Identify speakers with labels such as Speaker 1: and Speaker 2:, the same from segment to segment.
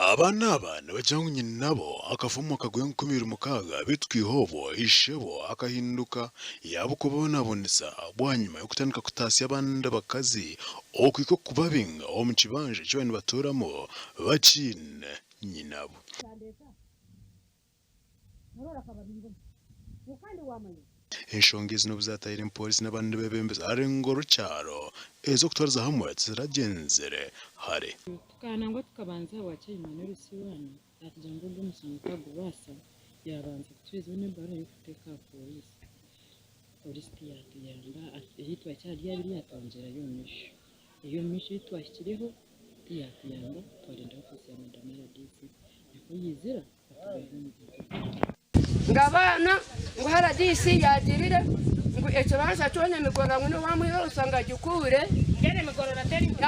Speaker 1: Abaana aba nibagira ngu nyinabo akafa omu mwaka gw'enkumi ibiri mukaaga beitu kwiha obwo ishebo akahinduka yaaba okubabonabonesa bwanyima y'okutandika kutaasya abandi bakazi okuhika okubabinga omu kibanja eki baabaire nibatuuramu bakiine nyinabo. Enshonga ezi n'obu zaatahire omu poorisi n'abandi beebembezi ahari Ngorwkyaro, ez'okutwariza hamwe tiziragyenzire hare.
Speaker 2: Tukanangwa tukabanza ahabwa chairman w'ebisiiwaani yaatugira ngu ogu omushango tagubaasa, yaabanza kutuheezaho n'ebaruha y'okututeeka aha pooriisi. Pooriisi tiyaatuyamba, ei twahikire ahari abiri yaatwongyerayo omu maisho. Ey'omu maisho ei twahikireho tiyaatuyamba, twarinda ofiisi ya Madamu RDC nikwo yaizira.
Speaker 3: Ngu abaana ngu rdc yagirire ngu ekibanja kyona emigorora ngu nowamwira orusa ngu agikuure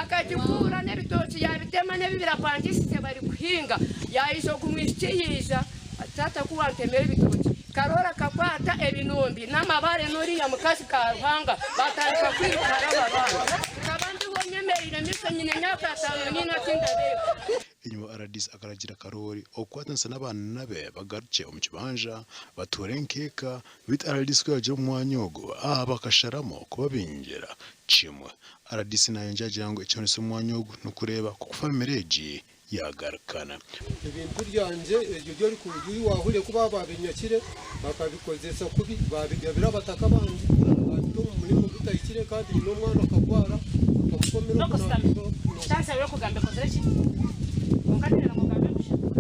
Speaker 3: akagikuura n'ebitookye yabitema n'ebi birapangisize bari kuhinga yaija ogu mwishiki yaija ati taata ku wantemera ebitookye Karoori akakwata ebinombi n'amabare n'oriya mukazi Karuhanga batandika kwiruka hare aba baana nkaba ndiho nyemereire maisho nyine emyaka ataano n'eina tindareeba.
Speaker 1: Enyima rdc akaragiira Karoori okukwatanisa n'abaana be bagarukye omu kibanja batuure nk'eka beitu rdc ku yaarugiire omu mwanya ogu aba bakasharamu kubabingira kimwe. Rdc nayongyera agira ngu ekihonese omu mwanya ogu n'okureeba nk'oku famire egi yaagarukana.
Speaker 4: Ebintu byangye ebyo ebi waahurire ku baabinyakire, bakabikozesa kubi, baabigabira abataka abandi, baabita omu muringo gutahikire kandi nyine omwana akagwara, bakamukomera okunanura.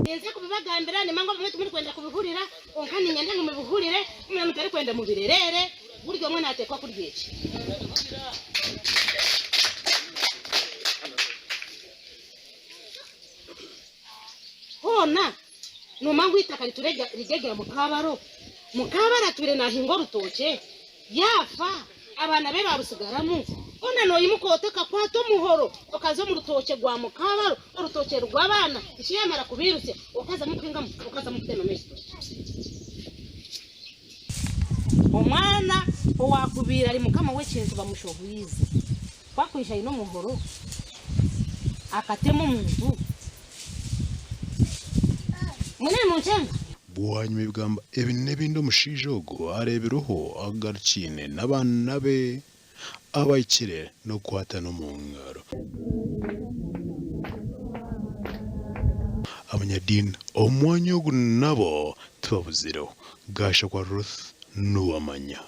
Speaker 5: Ninza kubibagambira, nimanya ngu abamwe timurikwenda kubihurira, kwonka niinyenda ngu mubihurire, ku muraabe mutarikwenda mubirereere, buri omwe naateekwa kurya eki. Hoona noomanya ngu eitaka riryegera mukaabaro? Mukaabaro atwire naahinga orutookye, yaafa, abaana be baarutsigaramu. Hoona noimuka ota okakwata omuhoro okaza omu rutookye rwa mukaabaro, orutookye rw'abaana, ishe yaamara kubiirutsya, okazamu kuhingamu, okazamu kutemamu ekitookye. Omwana owaakubaire ari mukama w'ekintu bamushohwize. Ku akwija aine omuhoro akatema omuntu, mwena nimunkyenga?
Speaker 1: Bwanyima ebigambo ebi n'ebindi omushaija ogu areebirweho agarukiine n'abaana be abahikire n'okukwatana omu ngaro. Abanyadiini omu mwanya ogu nabo tibabuzireho. Gashakwa Ruth Nuwamanya.